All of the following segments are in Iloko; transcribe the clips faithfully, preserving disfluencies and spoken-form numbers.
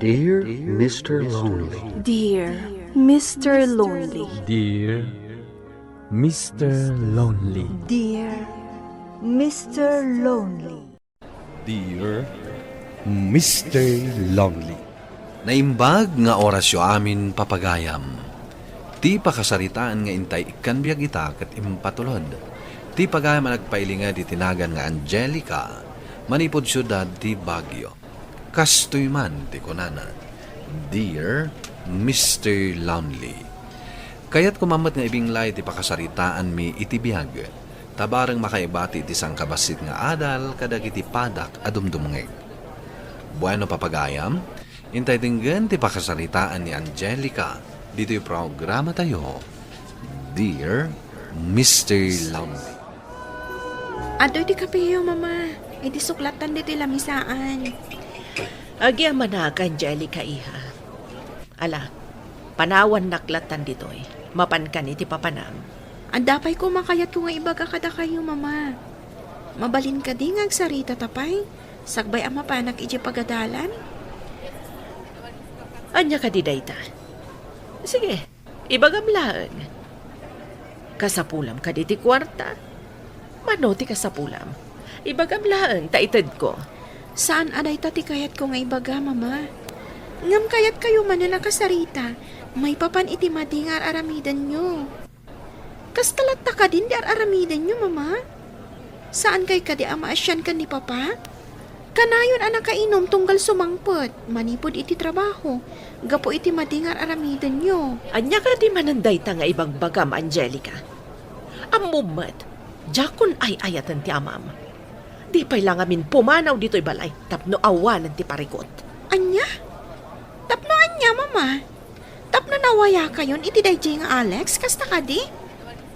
Dear Mister Lonely. Dear Mister Lonely. Dear Mister Lonely. Dear Mister Lonely. Dear Mister Lonely. Naimbag nga orasyo amin, papagayam. Ti pakasaritaan nga intay ikkan biag ita ket impatulod. Ti pagayam a nagpailinged iti nagan nga Angelica, manipud siudad ti Baguio. Kastoy man ti kunana, "Dear Mister Lonely, kayatko man met nga ibinglay ti pakasaritaanmi iti biag, ta bareng makaibati iti sangkabassit nga adal kadagiti padak a dumdumngeg." Bueno, papagayam, intay denggen ti pakasaritaan ni Angelica ditoy programatayo, Dear Mister Lonely. Adtoy ti kapeyo, Mama. Idi suklatan ditoy lamisaan. Agyamanak, Angelica, iha. Ala, panawannak latan ditoy. Mapankan iti papanam. Adda pay koma kayatko nga ibaga kadakayo, Mama. Mabalin kadi nga agsarita ta pay? Sakbay a mapanak idiay pagadalan? Ania kadi dayta? Sige, ibagam laeng. Kasapulam kadi ti kuarta? Mano ti kasapulam? Ibagam laeng ta itedko. Saan a dayta ti kayatko nga ibaga, Mama. Ngem kayatkayo manen a kasarita maipapan iti madi nga ar-aramidenyo. Kasta latta kadin ti ar-aramidenyo, Mama? Saankay kadi a maasian ken ni Papa? Kanayon a nakainum tunggal sumangpet manipud iti trabaho gapu iti madi nga ar-aramidenyo. Ania kadi manen dayta nga ibagbagam, Angelica? Ammom met, diakon ay-ayaten ti amam. Di pay la ngamin pumanaw ditoy balay tapno awanen ti parikut. Ania? Tapno ania, Mama? Tapno nawayakayon iti daydiay nga Alex, kasta kadi?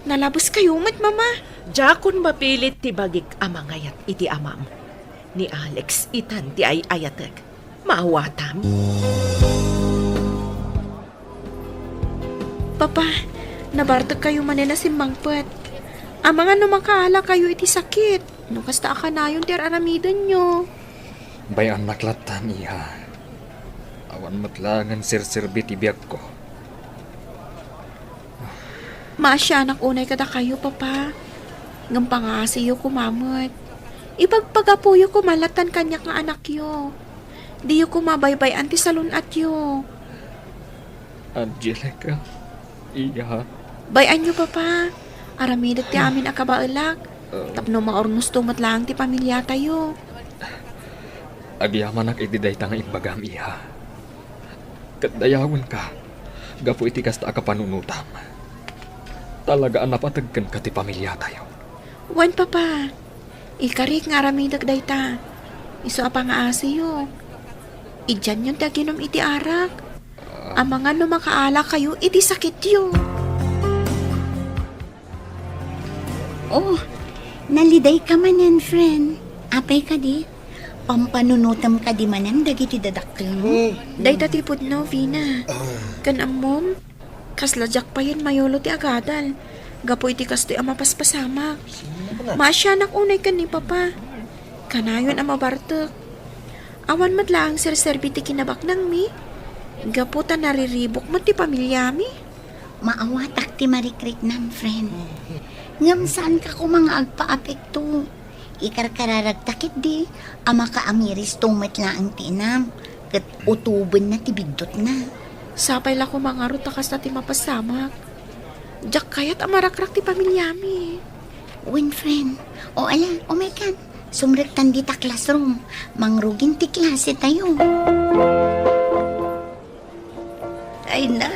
Nalabeskayo met, Mama. Diakon mapilit ti bagik a mangayat iti amam. Ni Alex itan ti ay-ayatek. Maawatam? Papa, nabartekkayo manen a simmangpet. Amangan no makaalakayo iti sakit, no kasta a kanayon ti ar-aramidenyo. Bay-annak lattan, iha. Awan met laengen serserbi ti biagko. Maasianak unay kadakayo, Papa. Ngem pangaasiyo koma met. Ipagpagapuyo koma lattan kaniak nga anakyo. Diyo koma baybay-an ti salun-atyo. Angelica, iha. Bay-anyo, Papa. Aramidek ti amin a kabaelak. Ah. Tapno maurnosto met laeng ti pamiliatayo. Agyamanak iti dayta nga imbagam, iha. Ket dayawenka gapu iti kasta a kapanunotam. Talaga a napateg kenka ti pamiliatayo. Wen, Papa. Ikarik nga aramidek dayta. Isu a pangaasiyo. Idianyon ti aginum iti arak. Amangan no makaalakayo iti sakityo. Oh, nalidayka manen, friend. Apay kadi? Pampanunotem kadi manen dagiti dadakkelmo? Hmm. Dayta ti pudno, Vina. Ah. Ken ammom, kasla diak payen mayulo ti agadal. Gapu iti kastoy a mapaspasamak. Maasianak unay ken ni Papa. Kanayon a mabartek. Awan met laeng serserbi ti kinabaknangmi. Gapu ta nariribuk met ti pamiliami. Maawatak ti marikriknam, friend. Ngem saanka koma nga agpaapekto. Ikarkararagta ketdi a makaamiristo met laeng ti inam, ket utobenna ti biddutna. Sapay la koma ngarud ta kasta ti mapasamak. Diak kayat a marakrak ti pamiliami. Wen, friend. O ala, umaykan. Sumrektan dita classroom. Mangrugin ti klase tayo. Ay na,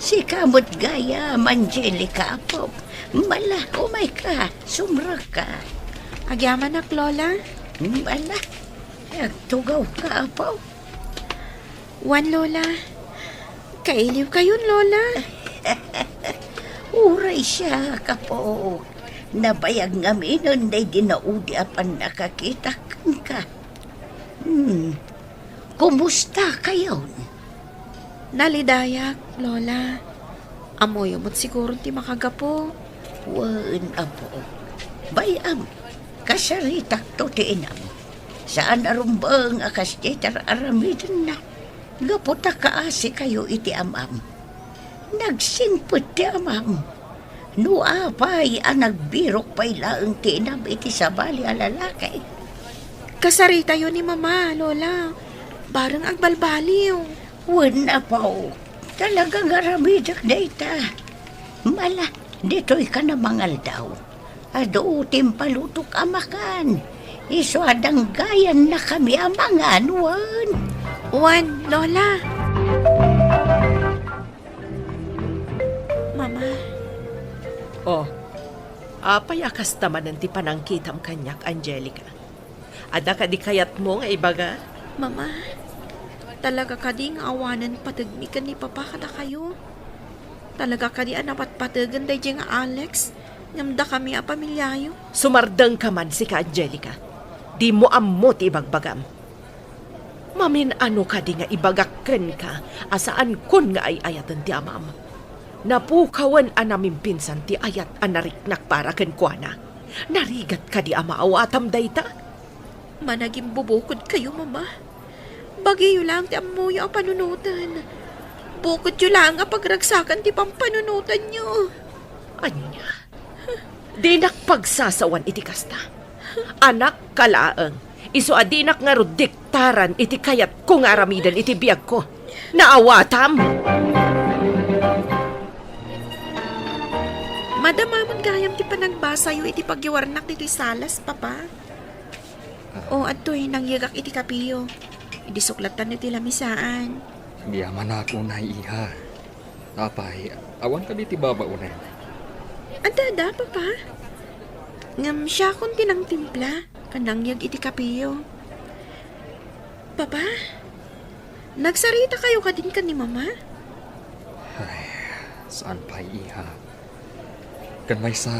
sika met gayam, Angelica, apo. Mala, umayka, sumrekka. Agyamanak, Lola. Mala, agtugawka, apo. Wen, Lola. Kailiwkayon, Lola. Uray siak, apo. Nabayag ngaminen daydi naudi a pannakakitak kenka. Hmm. Kumustakayon? Nalidayak, Lola. Ammoyo met siguro ti makagapu. Wen, apo. Bay-am, kasaritakto ti inam. Saan a rumbeng a kas ti ar-aramidenna. Gapu ta kaasikayo iti amam, nagsingpet ti amam. No apay a nagbirok pay laeng ti inam iti sabali a lalaki. Kasaritayo ni Mama, Lola. Bareng agbalbaliw. Wen, Apo, talaga nga aramidek dayta. Mala, ditoy ka na mangaldaw. Adu ti impalutok a makan. Isu a danggayannakami a mangan, wen. Wen, Lola. Mama. Oh, apay a kasta manen ti panangkitam kaniak, Angelica? Adda kadi kayatmo nga ibaga? Mama, talaga kadi nga awanen pategmi ken ni Papa kadakayo? Talaga kadi a napatpategen daydiay nga Alex ngem dakami a pamiliayo? Sumardengka man, sika, Angelica. Dimo ammo ti ibagbagam. Mamin-ano kadi nga ibagak kenka a saankon nga ay-ayaten ti amam? Napukawen a namimpinsan ti ayat a nariknak para kenkuana. Narigat kadi a maawatam dayta? Managimbubukodkayo, Mama. Bagiyo laeng ti ammoyo a panunoten. Bukodyo laeng a pagragsakan ti pampanunotanyo. Ania? Dinak pagsasawan iti kasta. Anakka laeng, isu a dinak ngarud diktaran iti kayatko nga aramiden iti biagko. Naawatam! Madamamon gayam ti panagbasayo iti pagyawarnak ditoy salas, Papa. O, adtoy, nangyegak iti kapiyo. Idi suklattan iti lamisaan. Agyamanak unay, iha. Apay, awan kadi ti babaonen? Adda, adda, Papa. Ngem siakon ti nangtimpla, ken nangyeg iti kapiyo. Papa, nagsaritakayo kadin ken ni Mama? Ay, saan pay, iha. Ken maysa,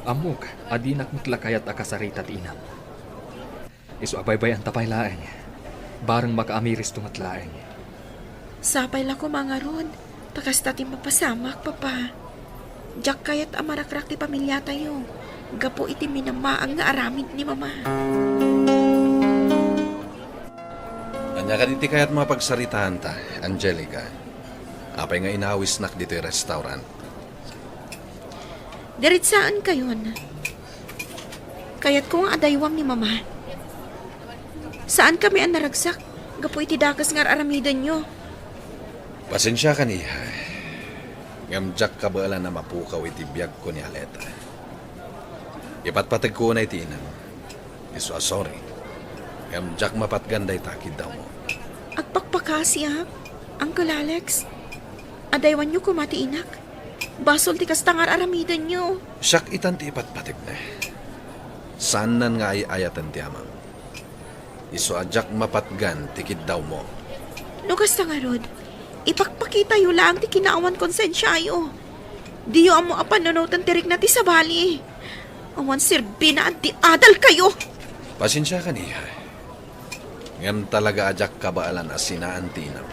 ammok a dinak met la kayat a kasarita ti inam. Isu a baybay-anta pay laeng, bareng makaamiristo met laeng. Sapay la koma ngarud, ta kasta ti mapasamak, Papa. Diak kayat a marakrak ti pamiliatayo gapu iti minamaag nga aramid ni Mama. Ania kadi ti kayatmo a pagsaritaanta, Angelica? Apay nga inawisnak ditoy restaurant? Diritsaenkayon. Kayatko nga adaywam ni Mama. Saankami a naragsak gapu iti dakes nga ar-aramidenyo. Pasensiakan, iha. Ngem diak kabaelan a mapukaw iti biagko ni Aleta. Ipatpategko unay ti inam. Isu a sorry. Ngem diak mapatgan dayta a kiddawmo. Agpakpakasiak, Uncle Alex. Adaywanyo koma ti inak. Basol ti kasta nga ar-aramidenyo. Siak itan ti ipatpategna. Saannan nga ay-ayaten ti amam. Isu a diak mapatgan ti kiddawmo. No kasta ngarud, ipakpakitayo laeng ti kinaawan konsensiayo. Diyo ammo a panunoten ti rikna ti sabali. Awan serbina a di adalkayo. Pasensiakan, iha. Ngem talaga a diak kabaelan a sinaan ti inam.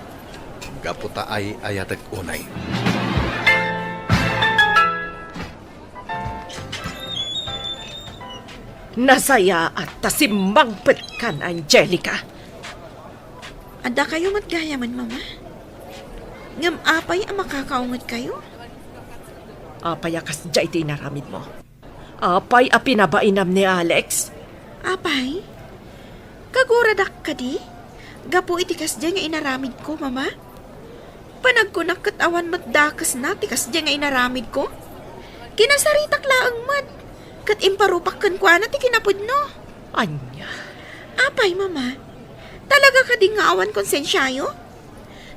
Gapu ta ay-ayatek unay. Nasayaat ta simmangpetkan, Angelica. Addakayo met gayamen, Mama. Ngem apay a makakaungetkayo? Apay a kasdiay ti inaramidmo? Apay a pinabainam ni Alex? Apay? Kaguradak kadi? Gapu iti kasdiay nga inaramidko, Mama? Panagkunak ket awan met dakesna ti kasdiay nga inaramidko. Kinasaritak laeng met, ket imparupak kenkuana ti kinapudno. Ania? Apay, Mama? Talaga kadi nga awan konsensiayo?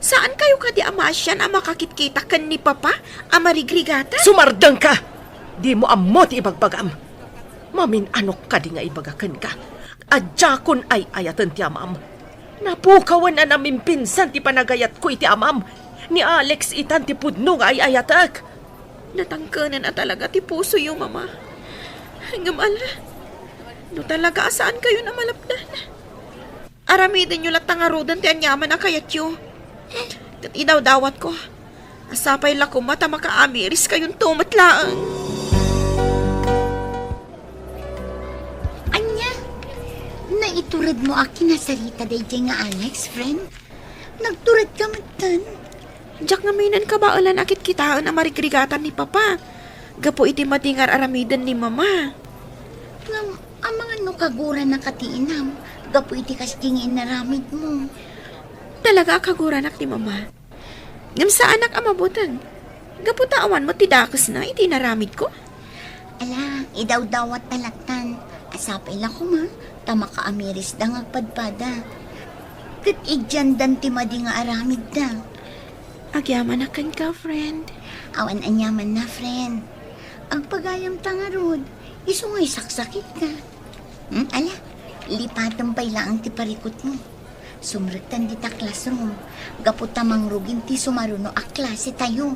Saankayo kadi a maasian a makakitkitak ken ni Papa a marigrigatan? Sumardengka! Dimo ammo ti ibagbagam. Mamin-anok kadi nga ibaga kenka a diakon ay-ayaten ti amam? Napukawen a namimpinsan ti panagayatko iti amam. Ni Alex itan ti pudno nga ay-ayatek. Natangkenen a talaga ti pusoyo, Mama. Ngem ala, no talaga a saankayon a malapdan, aramidenyo latta ngaruden ti aniaman a kayatyo. Ket idawdawatko a sapay la koma ta makaamiriskayonto met laeng. Ania? Naituredmo a kinasarita daydiay nga Alex, friend? Nagturedka metten. Diak ngamin kabaelan a kitkitaen a marigrigatan ni Papa gapu iti madi nga ar-aramiden ni Mama. Ngem, amangan no kaguranaka ti inam gapu iti kasdi nga inaramidmo. Talaga a kaguranak ni Mama. Ngem saanak a mabuteng gapu ta awan met ti dakesna iti inaramidko. Ala, idawdawat ta lattan. A sapay la koma ta makaamirisda nga agpadpada. Ket idiandan ti madi nga aramidda. Agyamanak kenka, friend. Awan aniamanna, friend. Agpagayamta ngarud, isu nga isaksakitka. Hmm, ala, lipatem pay laeng ti parikutmo. Sumrektan dita classroom, gapu ta mangrugin ti sumaruno a klasetayo.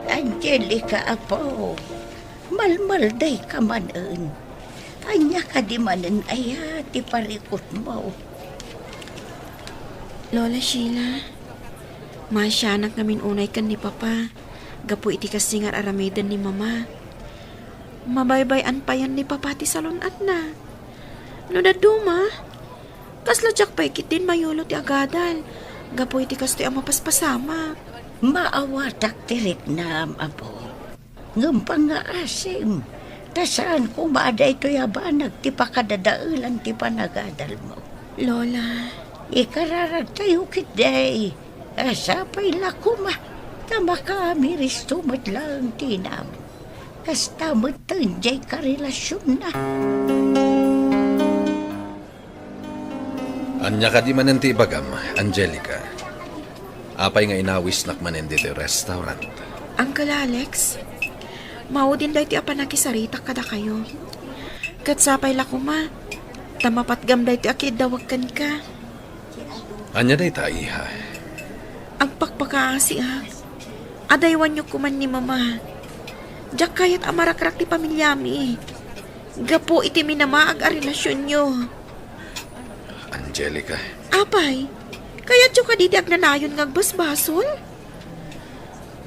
Angelica, apo, malmaldayka manen. Ania kadi manen aya ti parikutmo? Lola Sheila, maasianak ngamin unay ken ni Papa gapu iti kasdi nga ar-aramiden ni Mama. Mabaybay-an payen ni Papa ti salun-atna. No dadduma, kasla diak pay ketdin mayulo ti agadal gapu iti kastoy a mapaspasamak. Maawatak ti riknam, apo. Ngem pangngaasim, ta saan koma a daytoy a banag ti pakadadaelan ti panagadalmo. Lola. Ikararagtayo ketdi. A sapay la koma ta makaamiristo met laeng ti inam. Kasta metten diay karelasionna. Ania kadi manen ti ibagam, Angelica? Apay nga inawisnak manen ditoy restaurant? Uncle Alex, maudin daytoy a pannakisaritak kadakayo. Ket sapay la koma, ta mapatgam daytoy a kiiddawek kenka. Ania dayta, iha? Agpakpakaasiak. Adaywanyo koman ni Mama. Diak kayat a marakrak ti pamilyami gapu iti minamaag a relasionyo. Angelica. Apay, kayatyo kadi ti agnanayon nga agbasbasol?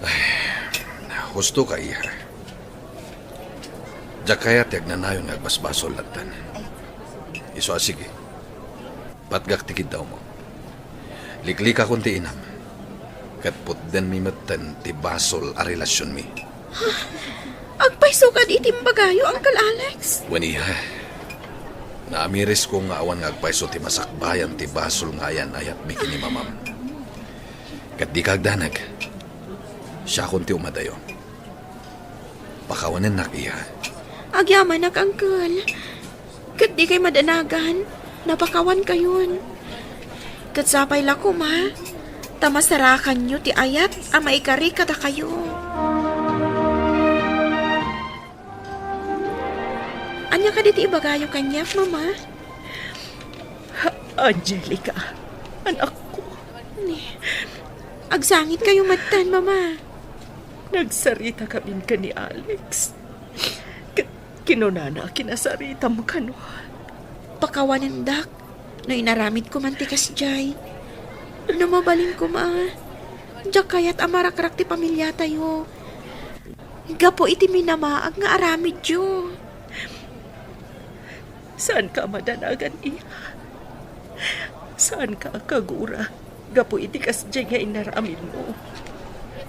Ay, husto ka, iha. Diak kayat ti agnanayon nga agbasbasol lattan. Isu a sige. Patgak ti kiddawmo. Liklikakon ti inam. Ket putdenmi metten ti basol a relasionmi. Agpayso kadi ti imbagayo, Uncle Alex? Wen, iha. Naamirisko nga awan nga agpayso ti masakbayan ti basol nga ayan-ayatmi ken ni Mamam. Ket dika agdanag. Siakon ti umadayo. Pakawanennak, iha. Agyamanak, Uncle. Ket dikay madanagan, napakawankayon. Ket sapay la koma, ta masarakanyo ti ayat a maikari kadakayo. Ania kadi ti ibagayo kaniak, Mama? Angelica, anakko. Ni, agsangitkayo metten, Mama. Nagsarita kamin ken ni Alex. Ket kinunana a kinasaritam kano. Pakawanendak no inaramidko man ti kasdiay. No mabalin koma, diak kayat a marakrak ti pamilyatayo gapu iti minamaag nga aramidyo. Saanka a madanagan, iha. Saanka a kagura gapu iti kasdiay nga inaramidmo.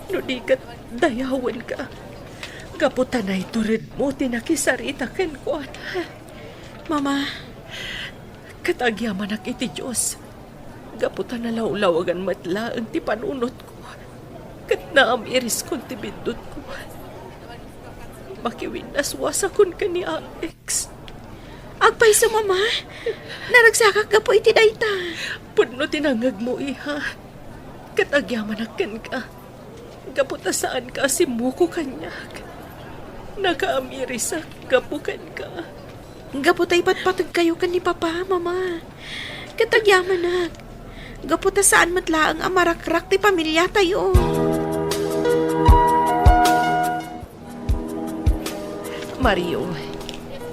No di ket, dayawenka gapu ta naituredmo ti nakisarita kenkuana. Mama. Ket agyamanak iti Dios gapu ta nalawlawagan met laeng ti panunotko ket naam-iriskon ti biddutko. Makiwinnaswasakon ken ni Alex. Agpayso, Mama. Naragsakak gapu iti dayta. Pudno ti nangngegmo, iha. Ket agyamanak kenka. Gapu ta saanka a simmuko kaniak. Nakaamirisak gapu kenka. Gapu ta ipatpategkayo ken ni Papa, Mama. Ket agyamanak. Gapu ta saan met laeng a marakrak ti pamilyatayo. Mario,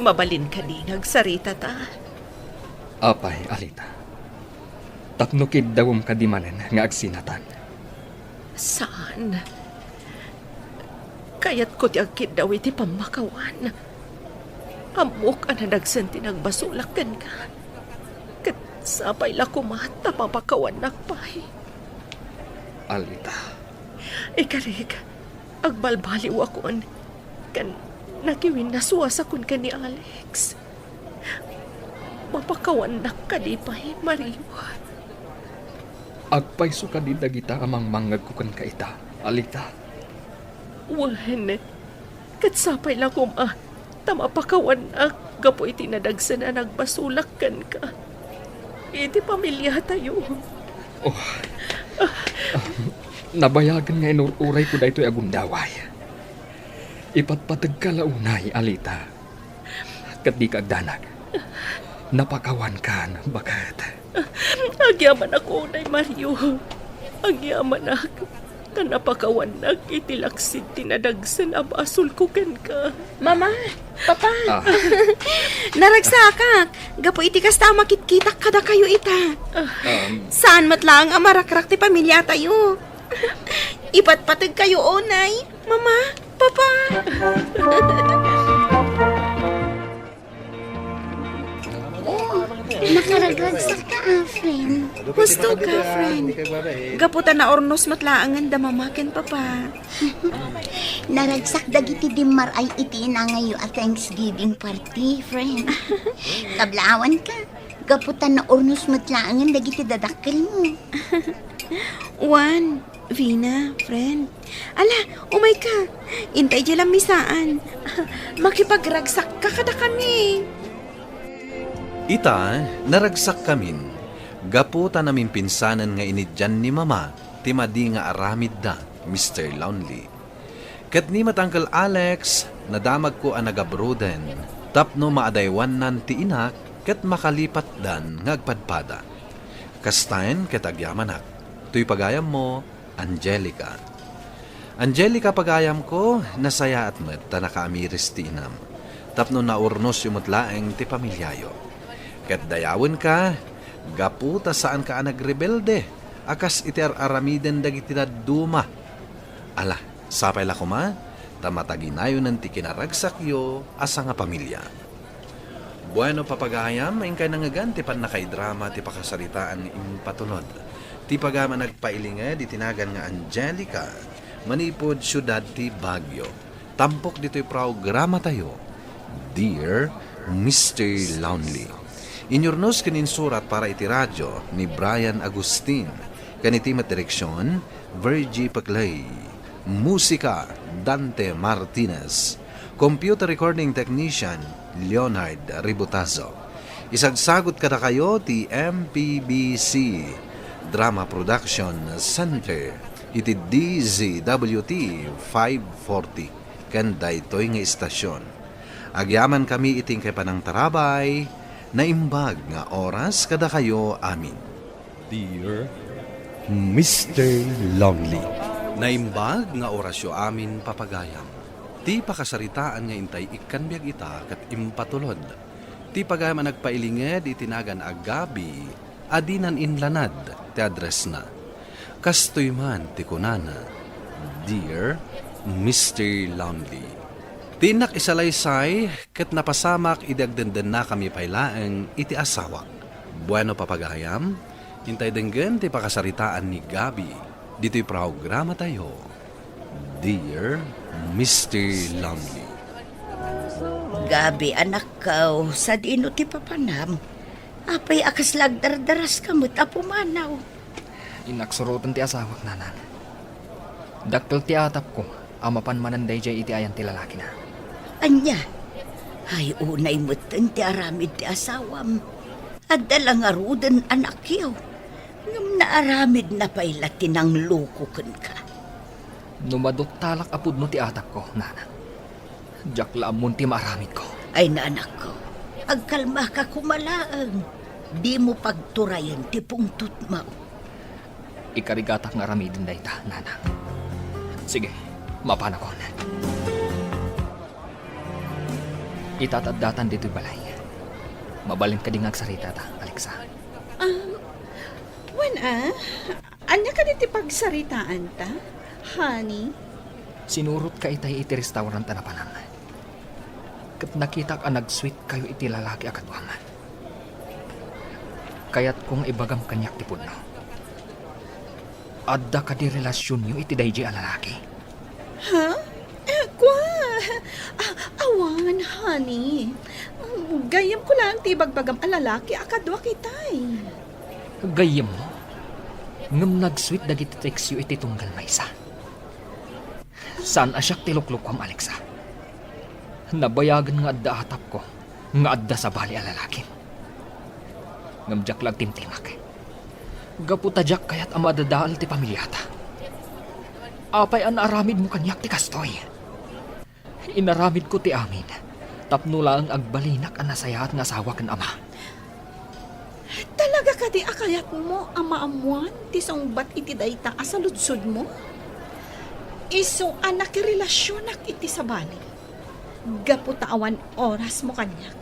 mabalin kadi nga agsaritata? Apay, Alita. Tapno kiddawem kadi manen nga agsinatan? Saan. Kayatko ti agkiddaw iti pammakawan. Ammok a nadagsen ti nagbasolak kenka. Sapay la koma ta mapakawannak pay. Alita. Ikarik, agbalbaliwakon ken nakiwinnaswasakon ken ni Alex. Mapakawannak kadi pay, Mario? Agpayso kadi dagita a mangmangngegko kenka ita, Alita? Wen, ket sapay la koma ta mapakawannak gapu iti nadagsen a nagbasolak kenka iti pamiliatayo. Oh. Nabayagen nga inur-urayko daytoy a gundaway. Ipatpategka la unay, Alita. Ket dika agdanag. Napakawankan, baket. Agyamanak unay, Mario. Agyamanak. Ta napakawannak iti laksid ti nadagsen a basolko kenka. Mama, Papa, Ah. naragsakak. Gapu iti kasta a makitkitak kadakayo ita. Um. Saan met laeng a marakrak ti pamiliatayo. Ipatpategkayo unay, Mama, Papa. Oh, nakaragragsak ka, ah, friend. Husto ka, friend. Gapu ta naurnos met laengen da Mama ken Papa. Naragsak dagiti dimmar-ay iti inangayo a Thanksgiving party, friend. Kablawan ka. Gapu ta naurnos met laengen dagiti dadakkelmo. Wen, Vina, friend. Ala, umay ka. Intay diay lammisaan. Makipagragsak ka kadakami. Ita, naragsak kamin. Gapu ta namimpinsanen nga iniddian ni Mama ti madi nga aramidda, Mister Lonely. Ket ni met Uncle Alex, nadamagko a nagabruden tapno maadaywannan ti inak ket makalipatdan nga agpadpada. Kastaen ket agyamanak, toy pagayammo, Angelica. Angelica, pagayamko, nasayaat met ta nakaamiris ti inam, tapno naurnosyo met laeng ti pamiliayo. Ket dayawenka, gapu ta saanka a nagrebelde a kas iti ar-aramiden dagiti dadduma. Ala, sapay la koma, ta mataginayonen ti kinaragsakyo a sangapamilia. Bueno, papagayam, inkay nangngegan ti pannakaidrama ti pakasaritaan nga impatulod ti pagayam a nagpailinged iti nagan nga Angelica, manipud siudad ti Baguio. Tampok ditoy programatayo, Dear Mister Lonely. Inyurnos ken insurat para iti radyo ni Brian Agustin, ken iti met direksion, Virgie Peclay. Musika, Dante Martinez. Computer recording technician, Leonard Ributazo. Isagsagut kadakayo ti M P B C Drama Production Center iti D Z W T five forty ken daytoy nga istasyon. Agyamankami iti inkay panangtarabay, naimbag nga oras kadakayo amin. Dear Mister Lonely. Naimbag nga orasyo amin, papagayam. Ti pakasaritaan nga intay ikkan biag ita ket impatulod. Ti pagayam a nagpailinged iti nagan a Gabi a dinan inlanad ti addressna. Kastoy man ti kunana, Dear Mister Lonely. Ti innak isalaysay ket napasamak idi agdendennakami pay laeng iti asawak. Bueno, papagayam, intay denggen ti pakasaritaan ni Gabi ditoy programatayo, Dear Mister Lonely. Gabi, anakko, sadino ti papanam? Apay a kasla agdardaraska met a pumanaw? Innak suroten ti asawak, nanang. Dakkel ti atapko a mapan manen daydiay iti ayan ti lalakina. Ania? Ay, unay metten ti aramid ti asawam. Adda la ngaruden, anakyo. Ngem naaramidna pay la ti nangloko kenka. No maduttalak a pudno ti atapko, nanang, diak la ammon ti maaramidko. Ay, nanakko, agkalmaka koma laeng. Dimo pagturayen ti pungtotmo. Ikarigatak nga aramiden dayta, nanang. Sige, mapanakon. Ita ti addatan ditoy balay. Mabalin kadi nga agsaritata, Alexa? Ah, wen a, ania kadi ti pagsaritaanta, honey? Sinurotka itay iti restaurant a napanam. Ket nakitak a nag-sweet kayo iti lalaki a kaduam. Kayatko nga ibagam kaniak ti pudno. Adda kadi relasionyo iti daydiay a lalaki? Ha? Eh, kua? Ah, awan, honey. Gayyemko laeng ti ibagbagam a lalaki a kaduak itay. Gayyemmo? Ngem nagsuit dagiti tekstyo iti tunggal maysa. Saan a siak ti luklukuam, Alexa. Nabayagen nga adda atapko nga adda sabali a lalaki. Ngem diak la agtimtimak. Gapu ta diak kayat a madadael ti pamiliata. Apay a naaramidmo kaniak ti kastoy? Inaramidko ti amin tapno laeng agbalinak a nasayaat nga asawa ken ama. Talaga kadi a kayatmo a maammoan ti sungbat iti dayta a saludsodmo? Isu a nakirelasionak iti sabali, gapu ta awan orasmo kaniak.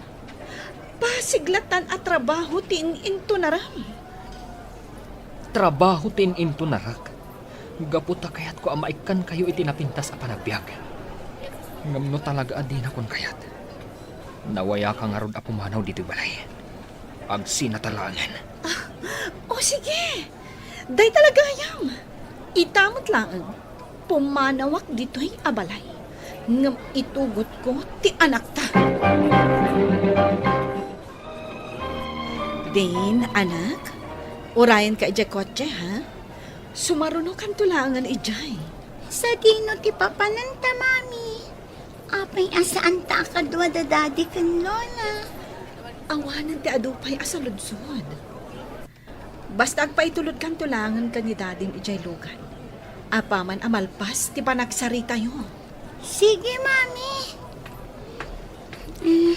Pasig latan a trabaho ti in-intunaram. Trabaho ti in-intunarak, gapu ta kayatko a maikkankayo iti napintas a panagbiag. Ngem no talaga a dinakon kayat, nawayaka ngarud a pumanaw ditoy balay. Agsinata laengen. Ah, o sige. Dayta la gayam. Ita met laeng, pumanawak ditoy a balay. Ngem itugotko ti anakta. Din, anak, urayenka idiay kotse, ha? Sumarunokanto laengen idiay. Sadino ti papananta, Mami? Apay a saanta a kadua da Daddy ken Lola? Awanen ti adu pay a saludsod. Basta agpaitulodkanto laengen ken ni Dadim idiay lugan. Apaman a malpas ti panagsaritayo. Sige, Mami. Mm,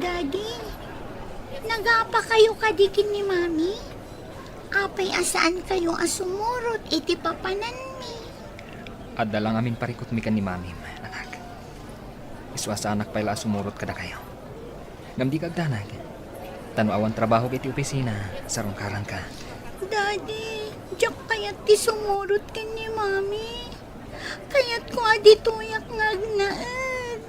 Daddy, nagapakayo kadi ken ni Mami? Apay a saankayo a sumurot iti papananmi? Adda la ngamin parikutmi ken ni Mamim, anak. Isu a saanak pay la a sumurot kadakayo. Ngem dika agdanag. Ta no awan trabahok iti opisina, sarungkaranka. Daddy, diak kayat ti sumurot ken ni Mami. Kayatko a ditoyak nga agnaed.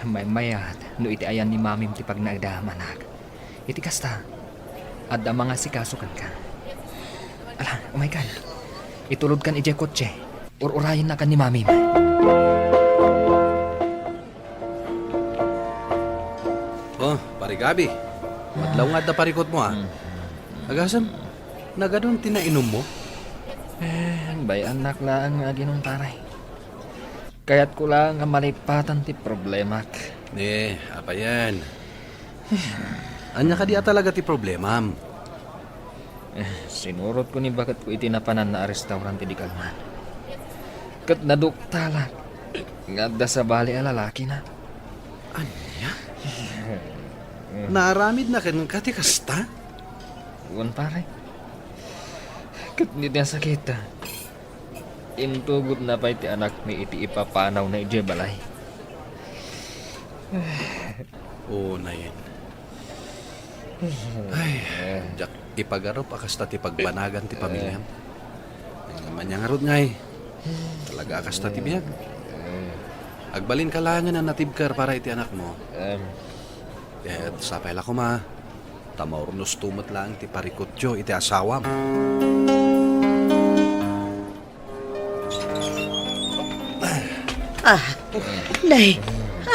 Maymayat no iti ayan ni Mamim ti pagnaedam, anak. Iti kasta, adda mangasikaso kenka. Ala, umaykan. Itulodkan idiay kotse. Ur-urayennakan ni Mamim. Oh, Pare Gabi. Madlaw nga adda parikutmo, ah. Agasem, nagadun ti nainummo? Eh, bay-annak laeng nga aginum, pare. Kayatko laeng nga malipatan ti problemak. Eh, apayen? Ania kadi a talaga ti problemam? Eh, sinurotko ni baketko iti napananna a restaurant idi kalman. Ket naduktalak nga adda sabali a lalakina. Ania? Naaramidna kenka ti kasta? Wen, pare. Ket ni ti sakit, intugotna pay ti anakmi iti ipapanawna idiay balay. Unayen. Ay, diak ipagarup a kasta ti pagbanagan ti pamiliam. Ngem ania ngarud ngay? Talaga a kasta ti biag. Agbalinka laengen a natibker para iti anakmo. Ket sapay la koma, ta maurnosto met laeng ti parikutyo iti asawam. Ah, nay,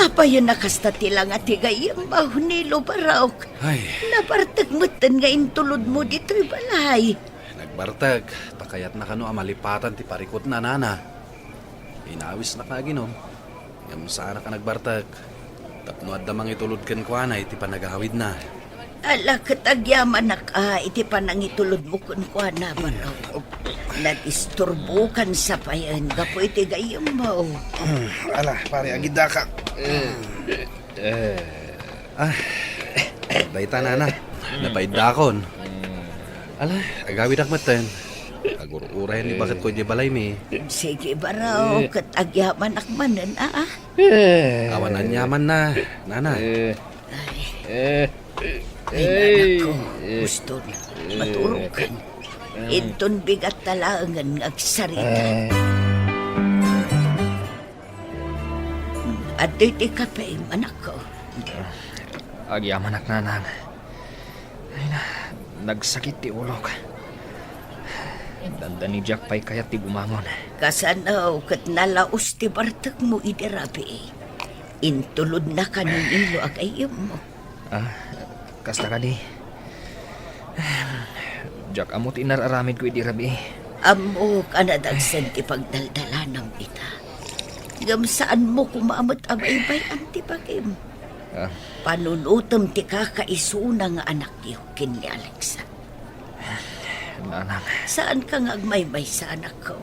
apayen a kasta ti langa ti gayyemmo, Nilo, barok. Ay. Nabartek metten nga intulodmo ditoy balay. Nagbartek, ta kayatna kano a malipatan ti parikutna, nana. Inawisnak nga aginum. Ngem saanak a nagbartek tapno adda mangitulod kenkuana iti panagawidna. Ala, ket agyamanak a iti panangitulodmo kenkuana, barok. Nadisturbokan sa payen gapu iti gayyemmo. Hmm, ala, pare, agidaka. Ah, dayta, nana. Napaiddakon. Ala, agawidak metten. Agur-urayen ni baketko idiay balaymi. Sige, barok, ket agyamanak manen, a, a. Awan aniamanna, nana. Ay, ay, anakko, gusto na maturokan. Inton bigat ta laengen nga agsarita. Adtoy ti kape, anakko. Agyamanak, nanang. Ay na, nagsakit ti ulok. Dandani diak pay kayat ti bumangon. Kasano ket nalaus ti bartekmo idi rabii? Intulodnaka ni Nilo a gayyemmo. Ah, kasta kadi. Diak ammo ti inar-aramidko idi rabii. Ammok a nadagsen ti pagdaldalanam ita. Ngem saanmo koma met a baybay-an ti bagim. Ah. Panunotem ti kakaisuna nga anakyo ken ni Alexa. Nanang. Saanka nga agmaymaysa, anakko.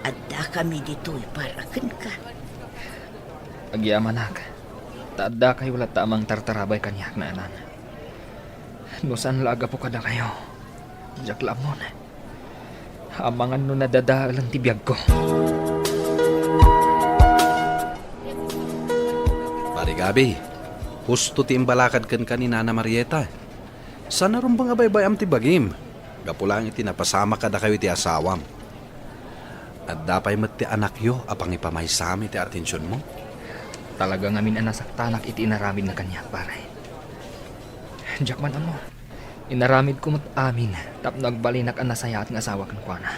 Addakami ditoy para kenka. Agyamanak, ta addakayo latta a mangtartarabay kaniak, nanang. No saan la a gapu kadakayo, diak la ammon. Amangan no nadadaelen ti biagko. Pare Gabi, husto ti imbalakad kenka ni Nana Marieta. Saan a rumbeng a baybay-am ti bagim, gapu laeng iti napasamak kadakayo iti asawam. Adda pay met ti anakyo a pangipamaysam iti atensionmo. Talaga ngamin a nasaktanak iti inaramidna kaniak, pare. Diak man ammo. Inaramidko met amin tapno agbalinak a nasayaat nga asawa kenkuana.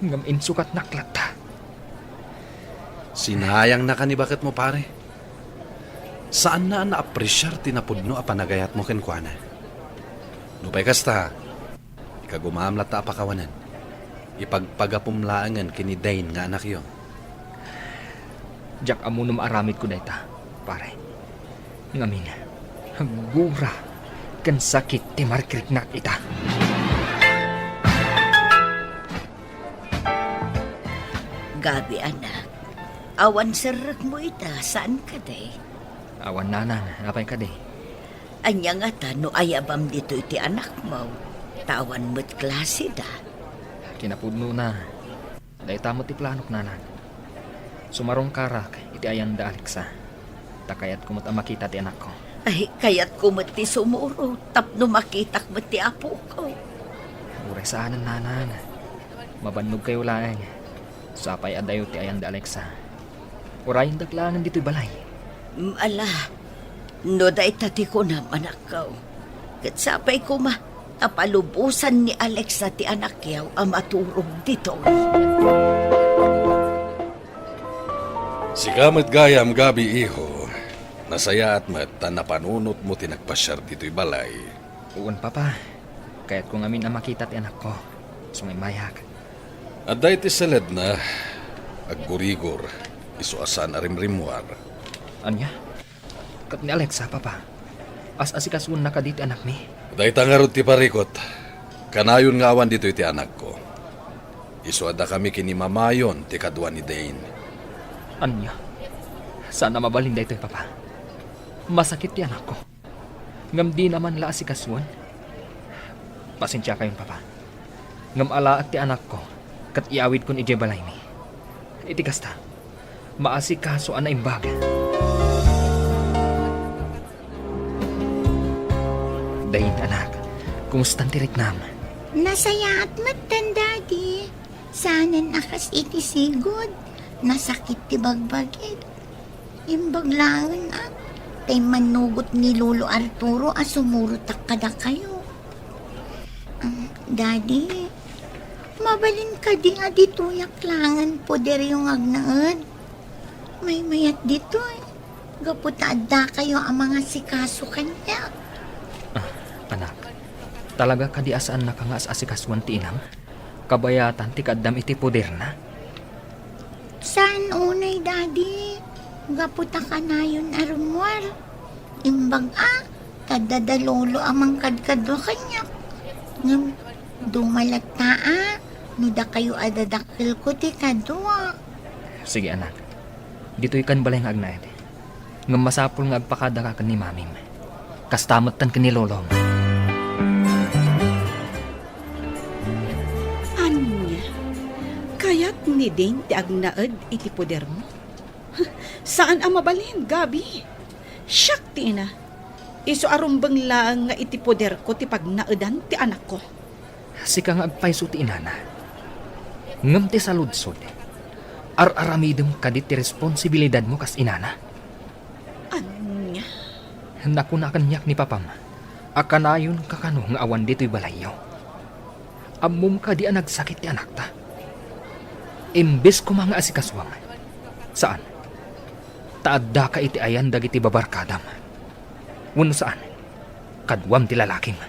Ngem insukatnak latta. Sinayangnaka ni baketmo, pare. Saanna a naapresiar ti napudno a panagayatmo kenkuana. Nupay kasta, ikagumam latta a pakawanen. Ipagpagapum laengen ken ni Dane nga anakyo. Diak ammo no maaramidko dayta, pare. Ngamin, gura ken sakit ti marikriknak ita. Gabi, anak. Awan serrekmo ita, saan kadi? Awan, nanang, apay kadi? Ania ngata no ayabam ditoy ti anakmo? Ta awan met klaseda. Kinapudnona, dayta met ti planok, nanang. Sumarungkarak iti ayan da Alexa. Ta kayatko met a makita ti anakko. Ay, kayatko met ti sumuro tapno makitak met ti apoko. Uray saanen, nanang. Mabannogkayo laeng. Sapay a dayo ti ayan da Alexa. Urayendak laengen ditoy balay. Mm, ala, no dayta ti kunam, anakko. Ket sapay koma, ta palubosan ni Alexa ti anakyo a maturog ditoy. Sika met gayam, Gabi, iho. Nasayaat met ta napanunotmo ti nagpasiar ditoy balay. Wen, Papa. Kayatko ngamin a makita ti anakko. Sumaymayak. Adda iti saledna, aggurigor, isu a saan a rimrimmuar. Ania? Ket ni Alexa, Papa? As-asikasuenna kadi ti anakmi? Dayta ngarud ti parikut. Kanayon nga awan ditoy ti anakko. Isu a dakami kinimamayon ti kadua ni Dane. Ania? Saan a mabalin daytoy, Papa. Masakit ti anakko. Ngem dina man la asikasuen? Pasensiakayon, Papa. Ngem alaek ti anakko, ket iawidkon idiay balaymi. Iti kasta, maasikaso a naimbag. Dane, anak, kumustan ti riknam? Nasayaat metten, Daddy. Saanen a kas iti sigud, nasakit ti bagbagik. Imbag laeng, a, ta immanugot ni Lolo Arturo a sumurotak kadakayo. Ah, Daddy, mabalin kadi a ditoyak laengen poderyo nga agnaed? Maymayat ditoy, gapu ta addakayo a mangasikaso kaniak. Ah, anak, talaga kadi a saannaka nga as-asikasuen ti inam? Kabayatan ti kaaddam iti poderna? Saan unay, Daddy. Gapu ta kanayon a rummuar. Imbag a, ta adda da Lolo a mangkadkadua kaniak. Ngem, duma latta a, no dakayo a dadakkelko ti kadua. Sige, anak. Ditoykan balay nga agnaed. Ngem masapul nga agpakadaka ken ni Mamim. Kasta metten ken ni Lolom. Ania? Kayat ni Dane ti agnaed iti podermo? Saan a mabalin, Gabi. Siak ti ina. Isu a rumbeng laeng nga iti poderko ti pagnaedan ti anakko. Sika nga agpayso ti inana. Ngem ti saludsod, ar-aramidem kadi ti responsibilidadmo kas inana? Ania? Nakuna kaniak ni papam, A kanayon ka kano nga awan ditoy balayyo? Ammom kadi a nagsakit ti anakta? Imbes koma nga asikasuam, saan, ta addaka iti ayan dagiti babarkadam. Wenno saan, kaduam ti lalakim.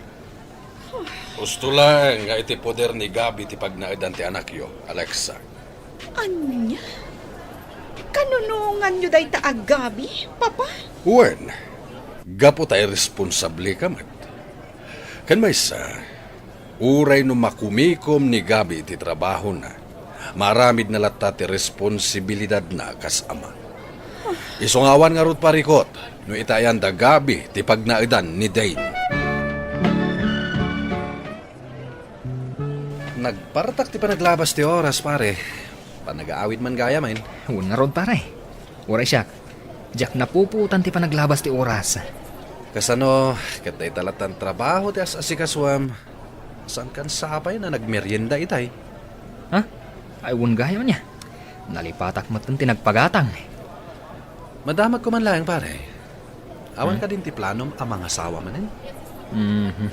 Husto laeng nga iti poder ni Gabby ti pagnaedan ti anakyo, Alexa. Ania? Kanunonganyo dayta a Gabby, Papa? Wen, gapu ta irresponsableka met. Ken maysa, uray no makumikom ni Gabby iti trabahona, maaramidna latta ti responsibilidadna kas ama. Isu nga awan ngarud parikot no iti ayan da Gabby ti pagnaedan ni Dane. Nagpartak ti panaglabas ti oras, pare. Panagaawid man gayam. Wen ngarud, pare. Uray siak, diak napupuotan ti panaglabas ti oras. Kasano, ket dayta lattan trabaho ti as-asikasuam? Saankan sapay a nagmerienda itay? Ha? Ay, wen gayam ania. Nalipatak metten ti nagpagatang. Madamagko man laeng, pare. Awan Hmm? kadin ti planom a mangasawa manen? Mhm.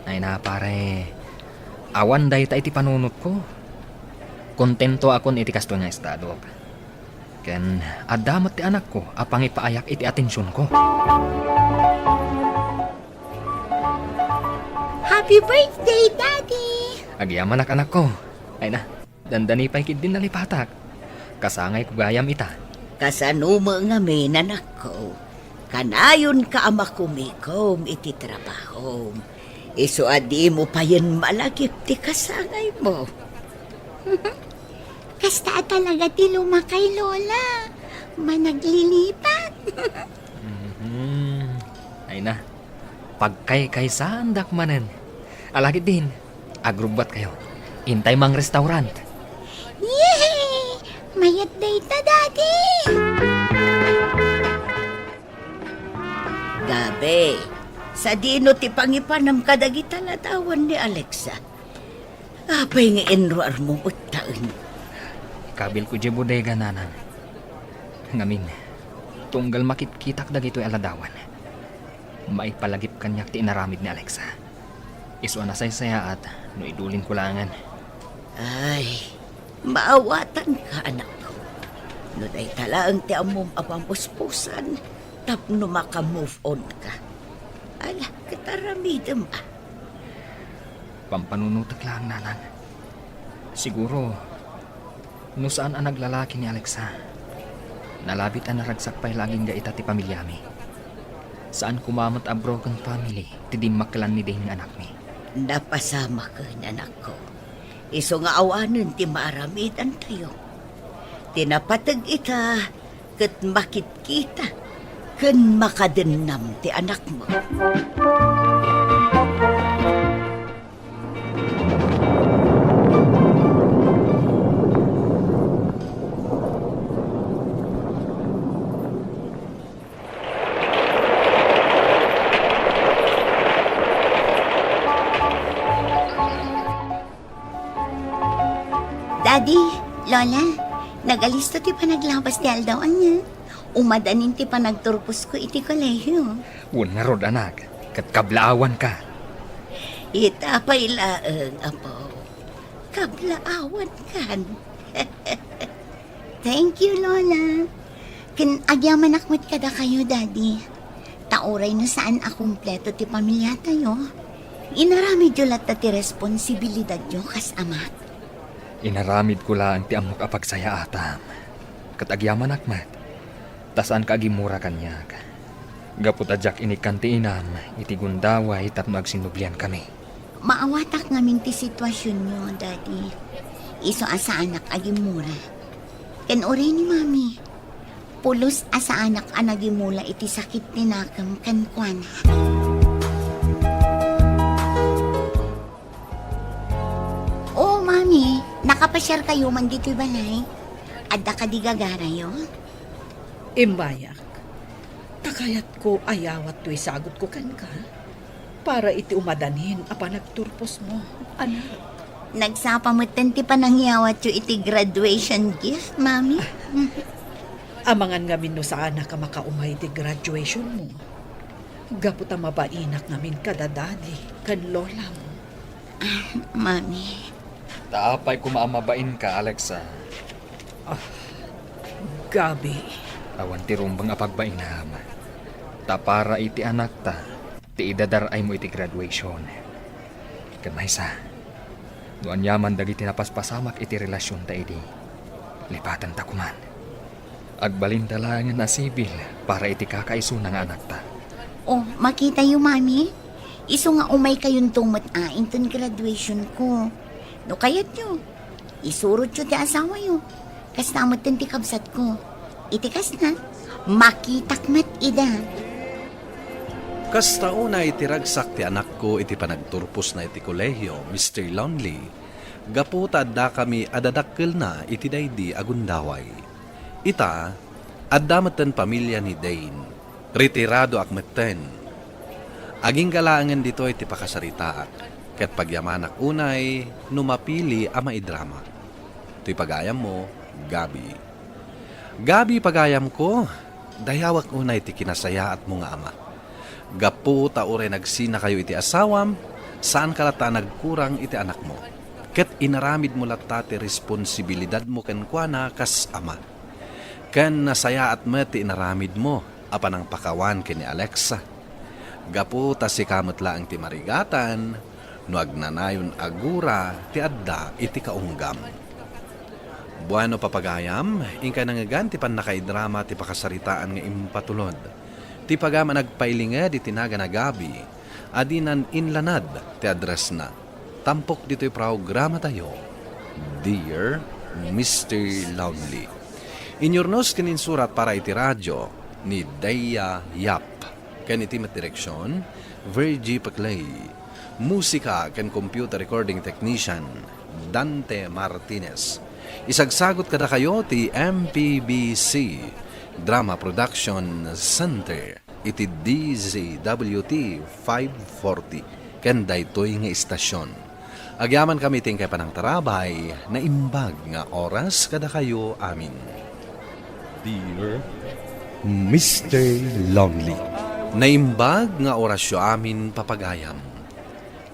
Ay na, pare. Awan dayta iti panunotko. Kontentoakon iti kastoy nga estadok. Ken adda met ti anakko a pangipaayak iti atensionko. Happy birthday, Daddy! Agyamanak, anakko. Ay na, dandani pay ketdin nalipatak. Kasangayko gayam ita. Kasano met ngamin, anakko? Kanayonka a makumikom iti trabahom. Isu a dimo payen malagip ti kasangaymo. Kasta a talaga ti lumakay, Lola. Managlilipat. Mhm. Ay na, pagkaykaysaandak manen. Ala ketdin, agrubbuatkayo. Intay mangrestaurant. Yehey! Mayat dayta, Daddy! Gabby, sadino ti pangipanam kadagita ladawan ni Alexa? Apay nga inruarmo metten? Ikabilko diay bodega, nanang. Ngamin, tunggal makitkitak dagitoy a ladawan, maipalagip kaniak ti inaramid ni Alexa. Isu a nasaysayaat no idulinko laengen. Ay, maawatanka, anakko. No dayta laeng ti ammom a pamuspusan tapno maka-move on ka. Ala, ket aramidem a. Pampanunotek laeng, nanang. Siguro, no saan a naglalaki ni Alexa, nalabit a naragsak pay la agingga ita ti pamiliami. Saan koma met a broken family ti dimmakkelan ni Dane nga anakmi. Napasamaken, anakko. Isu nga awanen ti maaramidantayo. Ti napateg ita, ket makitkita ken makadennam ti anakmo. Daddy, Lola, nagalisto ti panaglabas ti aldaw ania. Umadanin ti panagturposko iti kolehio. Wen ngarud, anak, ket kablaawanka. Ita pay laeng, apo. Kablaawankan. Thank you, Lola. Ken agyamanak met kadakayo, Daddy. Ta uray no saan a kumpleto ti pamiliatayo, inaramidyo latta ti responsibilidadyo kas amak. Inaramidko laeng ti ammok a pagsayaatam. Ket agyamanak met, ta saanka agimmura kaniak. Gapu ta diak inikkan ti inam iti gundaway tapno agsinnubliankami. Maawatak ngamin ti situasionyo, Daddy. Isu a saanak agimmura. Ken uray ni Mami, pulos a saanak a nagimula iti sakit ti nakem kenkuana. O, Mami, nakapasiarkayo man ditoy balay? Adda kadi gagarayo? Immayak. Ta kayatko a yawat toy sagutko kenka para iti umadanin a panagturposmo, anak. Nagsapa metten ti panangyawatyo iti graduation gift, Mami. Amangan ngamin no saanak a makaumay iti graduationmo. Gapu ta mabainak ngamin kada daddy ken lolam. Ah, Mami. Ta apay koma a mabainka, Alexa? Ah, Gabi. Awan ti rumbeng a pagbainam. Ta para iti anakta, ti idadar-aymo iti graduation. Ken maysa, no aniaman dagiti napaspasamak iti relasionta idi, lipatenta koman. Agbalinta laengen a sibil para iti kakaisuna nga anakta. Oh, makitayo, Mami? Isu nga umaykayonto met a inton graduation ko. No kayatyo, isurotyo ti asawayo. Kasta metten ti kabsatko. Iti kasna, makitak met ida. Kasta unay ti ragsak ti anakko iti panagturposna iti kolehio, Mister Lonely, gapu ta addakami a dadakkelna iti daydi a gundaway. Ita, adda metten pamilia ni Dane. Retiradoak metten. Agingga laengen ditoy ti pakasaritaak, ket pagyamanak unay no mapili a maidrama. Toy pagayammo, Gabi. Gabi, pagayamko, dayawak unay ti kinasayaatmo nga ama. Gapu ta uray nagsinakayo iti asawam, saanka latta a nagkurang iti anakmo. Ket inaramidmo latta ti responsibilidadmo kenkuana kas ama. Ken nasayaat met ti inaramidmo a panangpakawan ken ni Alexa. Gapu ta sika met laeng ti marigatan no agnanayon a gura ti adda iti kaunggam. Bueno, papagayam, inkay nangngegan ti pannakaidrama ti pakasaritaan nga impatulod. Ti pagayam a nagpailinged iti nagan a Gabi, a dinan inlanad ti addressna. Tampok ditoy programatayo, Dear Mister Lonely. Inyurnos ken insurat para iti radio ni Deya Yap, ken iti met direksion, Virgie Paclay. Musika ken computer recording technician, Dante Martinez. Isagsagut kadakayo ti M P B C Drama Production Center iti D Z W T five forty ken daytoy nga istasion. Agyamankami iti inkay panangtarabay, naimbag nga oras kadakayo amin. Dear Mister Lonely. Naimbag nga orasyo amin, papagayam.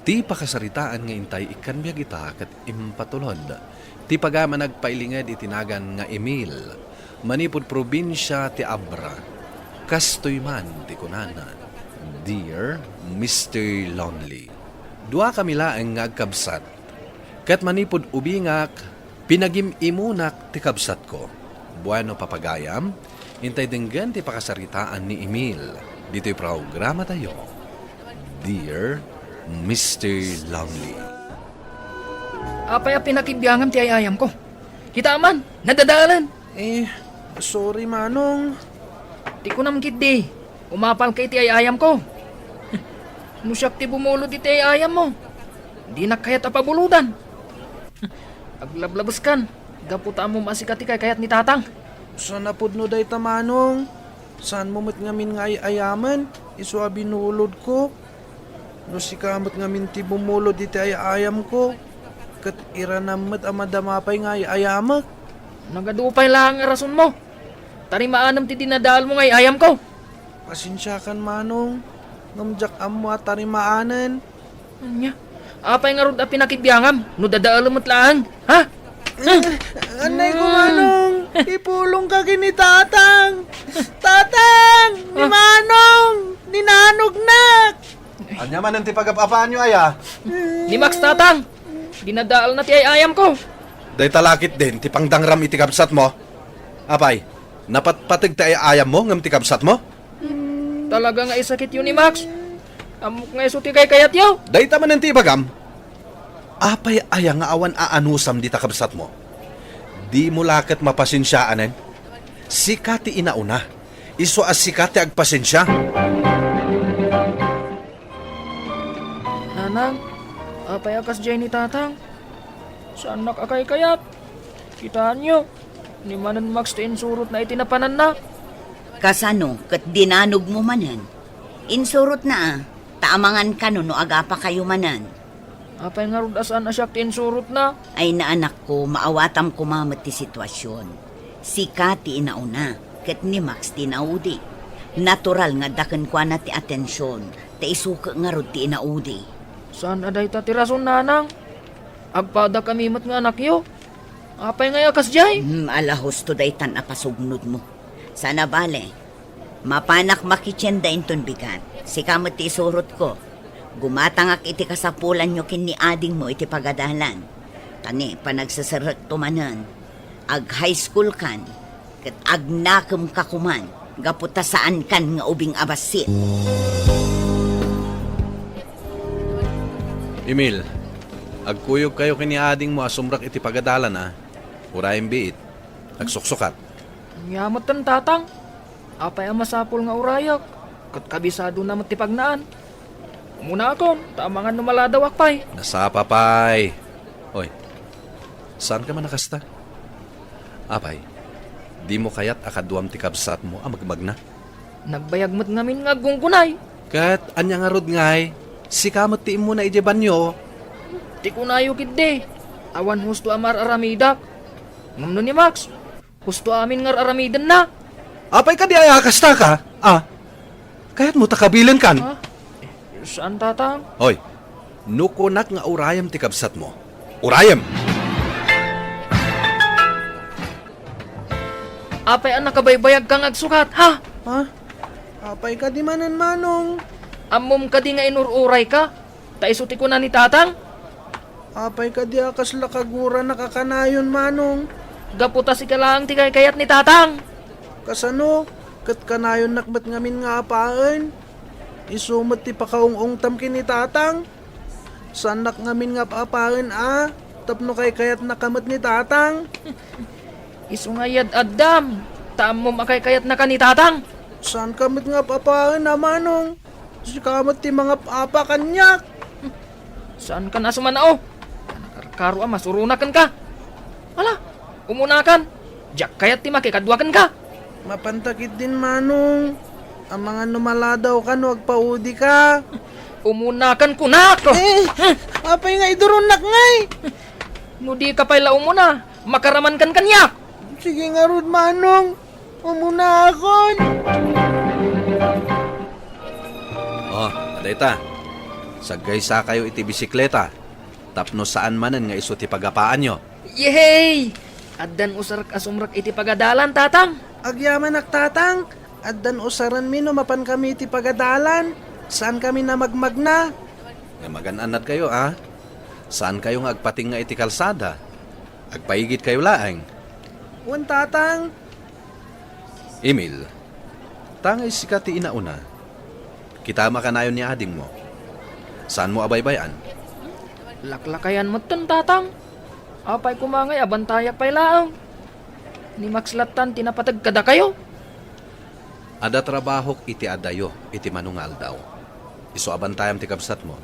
Ti pakasaritaan nga intay ikkan biag ita ket impatulod. Ti pagayam a nagpailinged iti nagan nga Emil, manipud probinsia ti Abra. Kastoy man ti kunana, Dear Mister Lonely. Duakami laeng nga agkabsat, ket manipud ubingak, pinagim-imunak ti kabsatko. Bueno, papagayam, intay denggen ti pakasaritaan ni Emil ditoy programatayo, Dear Mister Lonely. Apay a pinakibiangam ti ay-ayamko? Kita man, nadadalan. Eh, sorry, Manong. Ti kunam ketdi, umapalka iti ay-ayamko. No siak ti bumulod iti ay-ayammo, dinak kayat a pabulodan. Aglablabeskan, gapu ta ammom a sika ti kaykayat ni Tatang. Saan a pudno dayta, Manong. Saanmo met ngamin nga ay-ayamen, isu a binulodko. No sika met ngamin ti bumulod iti ay-ayamko, ket iranam met a madama pay nga ay-ayamek. Nagadu pay laeng a rasonmo. Tarimaanem ti dinadaalmo nga ay-ayamko. Pasensiakan, Manong, ngem diak ammo a tarimaanen. Ania? Apay ngarud a pinakibiangam no dadaalem met laeng, ha? Anay ko, Manong, ipulongka ken ni Tatang. Tatang! Ni Ah. Manong! Ni Nanognak! Ania manen ti pagap-apaanyo aya? Ni Max, Tatang! Dinadaalna ti ay-ayamko. Dayta la ketdin ti pangdangram iti kabsatmo. Apay, napatpateg ti ay-ayammo ngem ti kabsatmo? Talaga nga isakityo ni Max. Ammok nga isu ti kaykayatyo. Dayta manen ti ibagam. Apay aya nga awan aanusam dita kabsatmo? Dimo la ket mapasensiaanen? Sika ti inauna. Isu a sika ti agpasensia. Nanang, apay a kasdiay ni Tatang? Saannak a kaykayat. Kitaenyo, ni manen Max ti insurotna iti napananna. Kasano ket dinanogmo manen? Insurotna a, ta amangan kano no agapakayo manen. Apay ngarud a saan a siak ti insurotna? Ay, anakko, maawatam koma met ti situasion. Sika ti inauna, ket ni Max ti naudi. Natural nga adda kenkuana ti atension, ta isu ngarud ti inaudi. Saan a dayta ti rason, nanang? Agpadakami met nga anakyo. Apay ngay a kasdiay? Hmm, ala husto daytan a pasugnodmo. Saan a bale, mapanak makitienda inton bigat. Sika met ti isurotko. Gumatangak iti kasapulanyo ken ni adingmo iti pagadalan. Ta ni panagseserrekto manen, ag-high school kan, ket agnakemka koman, gapu ta saankan nga ubing a bassit. Emil, agkuyogkayo ken ni adingmo a sumrek iti pagadalan, a. Urayem biit. Nagsuksukat. Ania metten, Tatang? Apay a masapul nga urayak? Ket kabisadona met ti pagnaan. Umunaakon, ta amangan no maladawak pay. Nasapa pay. Oy, saanka man a kasta? Apay, dimo kayat a kaduam ti kabsatmo a magmagna? Nagbayag met ngamin nga aggunggunay. Ket ania ngarud ngay? Sika met ti immuna idiay banio. Ti kunayo ketdi, awan husto a mar-aramidak. Ngem no ni Max, husto amin nga ar-aramidenna. Apay kadi a kastaka? A, kayatmo ta kabilenkan? A, saan, Tatang. Hoy, no kunak nga urayem ti kabsatmo, urayem! Apay a nakabaybayagka nga agsukat, ha? Ha? Apay kadi manen, Manong? Ammom kadi nga inur-urayka? Ta isu ti kuna ni Tatang? Apay kadi a kasla kaguranak a kanayon, Manong? Gapu ta sika laeng ti kaykayat ni Tatang. Kasano? Ket kanayonnak met ngamin nga apaen. Isu met ti pakaung-ungtam ken ni Tatang. Saannak ngamin nga ap-apaen a, tapno kaykayatnaka met ni Tatang. Isu nga iyad-addam, ta ammom a kaykayatnaka ni Tatang. Saanka met nga ap-apaen a, Manong. Sika met ti mangap-apa kaniak. Saankan a sumanao. Nakarkaro a masuronak kenka. Ala, umunakan. Diak kayat ti makikadua kenka. Mapanta ketdin, Manong. Amangan no maladawka no agpaudika. Umunakan kunak! Eh, apay nga iduronnak ngay? No dika pay la umuna, makaramankan kaniak. Sige ngarud, Manong. Umunaakon. Oh, adayta. Saggaysakayo iti bisikleta tapno saan manen nga isu ti pagapaanyo. Yehey! Addan usarek a sumrek iti pagadalan, Tatang. Agyamanak, Tatang. Addan usarenmi no mapankami iti pagadalan. Saankami a magmagna. Nga magan-annadkayo, a? Saankayo nga agpatingga iti kalsada. Agpaigidkayo laeng. Wen, Tatang. Emil, ta ngay sika ti inauna. Kitam a kanayon ni adingmo. Saanmo a baybay-an? Laklakayan metten, Tatang. Apay koma ngay a bantayak pay laeng? Ni Max lattan ti napateg kadakayo. Adda trabahok iti adayo iti mano nga aldaw. Isu a bantayam ti kabsatmo.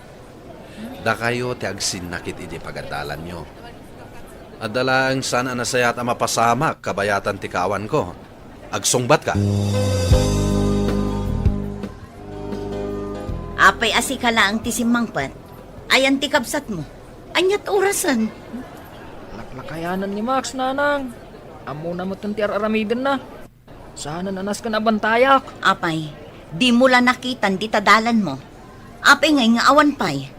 Dakayo ti agsinnakit idi pagadalanyo. Adda laeng saan a nasayaat a mapasamak kabayatan ti kaawanko. Agsungbatka. Apay a sika laeng ti simmangpet? Ayan ti kabsatmo? Aniat orasen? Laklakayanan ni Max, Nanang. Ammona metten ti ar-aramidenna. Saanen a nasken a bantayak. Apay, dimo la nakitan dita dalanmo? Apay ngay nga awan pay?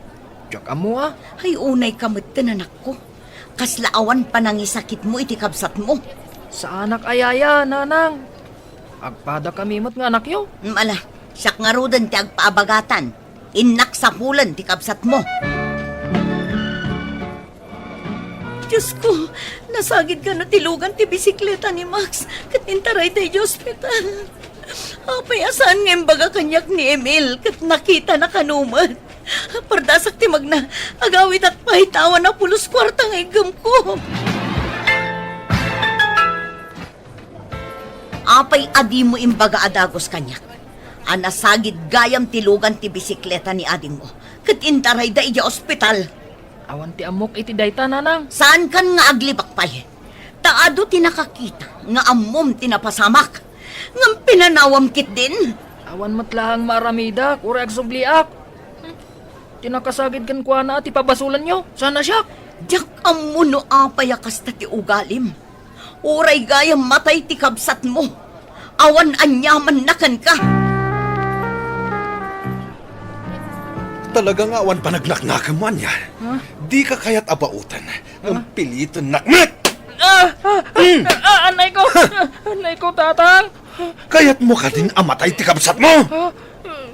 Diak ammo a. Ay, unayka metten, anakko. Kasla awan panangisakitmo iti kabsatmo. Saanak a yaya, Nanang. Agpadakami met nga anakyo. Mm, ala, siak ngaruden ti agpaabagatan. Innak sapulen ti kabsatmo. Diosko, nasagidka a tilugan ti bisikleta ni Max ket intarayda idiay ospital. Apay a saan nga imbaga kaniak ni Emil ket nakitana kano met? Pardasak ti magna, agawitak pay ta awan a pulos kuarta nga iggemko. Apay a dimo imbaga a dagus kaniak a nasagid gayam ti lugan ti bisikleta ni adingmo ket intarayda idiay ospital? Awan ti ammok iti dayta, Nanang. Saankan nga aglibak pay? Ta adu ti nakakita nga ammom ti napasamak. Ngem pinanawam ketdin. Awan met laeng maaramidak, uray agsubliak. Ti nakasagid kenkuana a ti pabasolanyo, saan a siak? Diak ammo no apay a kasta ti ugalim. Uray gayam matay ti kabsatmo, awan aniamanna kenka. Talaga nga awan panagnaknakemmo ania? Ha? Dika kayat a baoten, ngem Ha? pilitennak met! Ah! Ah! Hmm. Ah! Anay ko! Anay ko, Tatang! Kayatmo kadin a matay ti kabsatmo? Ah!